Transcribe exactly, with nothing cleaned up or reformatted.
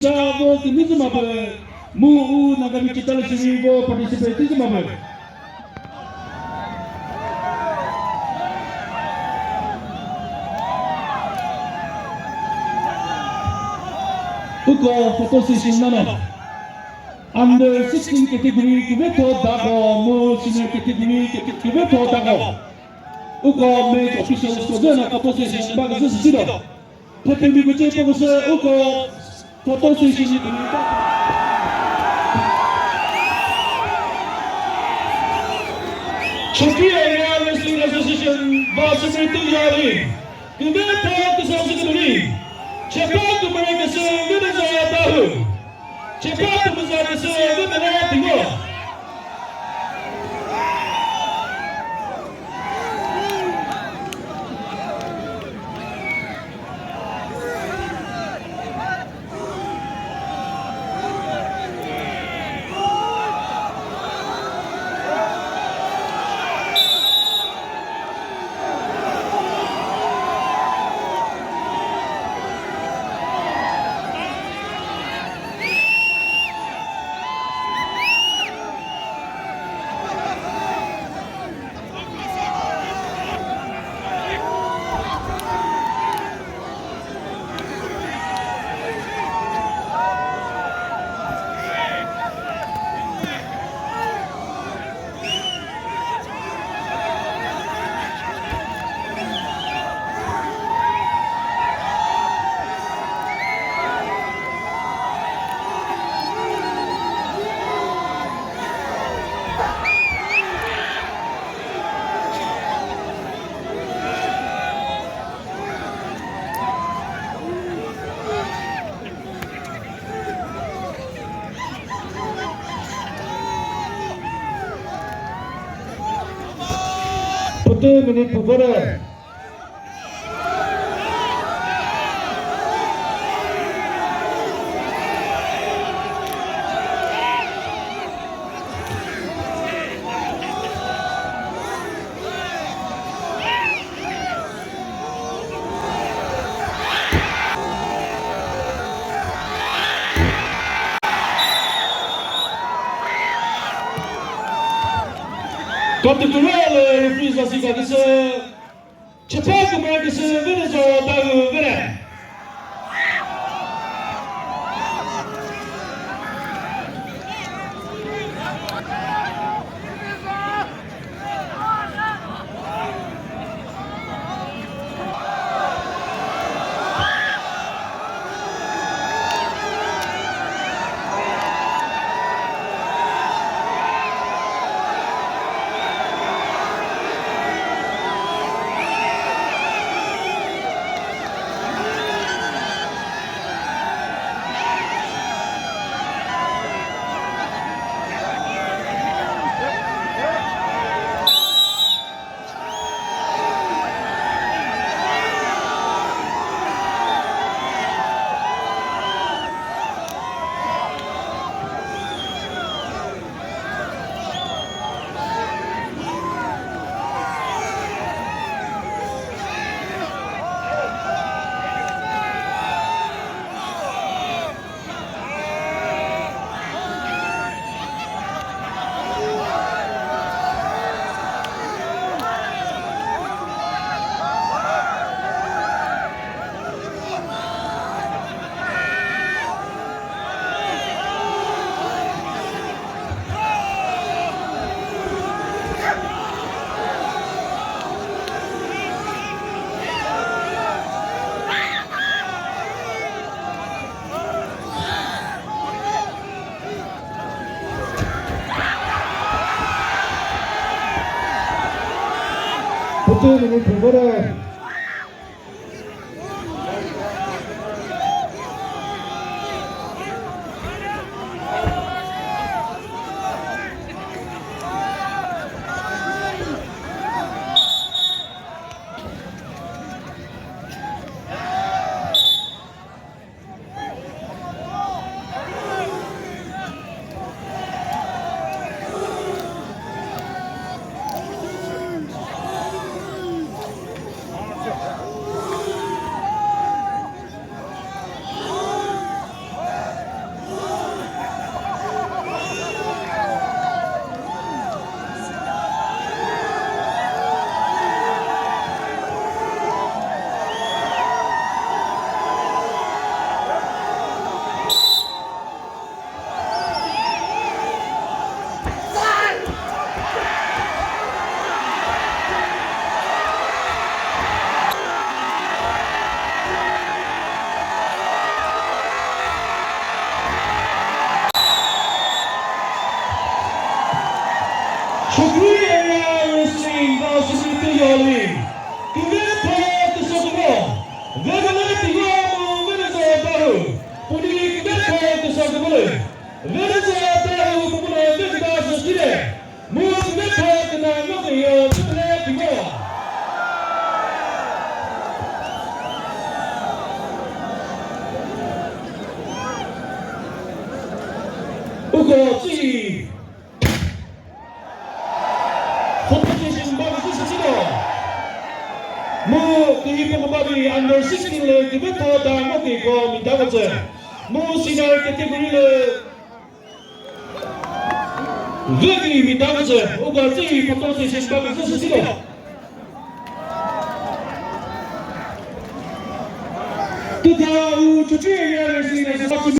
Chavo kümüzü mapü, mu u Nagami Chitali Shiri vo participate tizü mapü. Uko photo session nano. Under sixteen category küvetho dako, mu senior category küvetho dako. Uko match officials ko zena photo session ba küzü sisi do. Thepimi kuche pokuse uko photo session ni kümüta. Chokri Area Wrestling Association va secretary yari. Küvetho küsasü kümüri. Chepa kümüre küsü kütüza tahu. Chepa kümüza küsü kütüza tingo. Pütü minute püpüre. Kati kura le referee za sika kese. Chepa kümüre küsü vene zo ta ü vene. Pütü minute püpüre. Venezia te u kumune te kita sesile. Mu ne pa kena no ke yo te piko. Uko chi. Competition ba bizi sesino. Mu kihi poko ba bi under sixteen le kibe to da mo ki ko mi da ko che. Mu senior category le ve ki mi da ko che. U ba chi competition ba bizi sesino. Tuta u chuchi ya le si na sa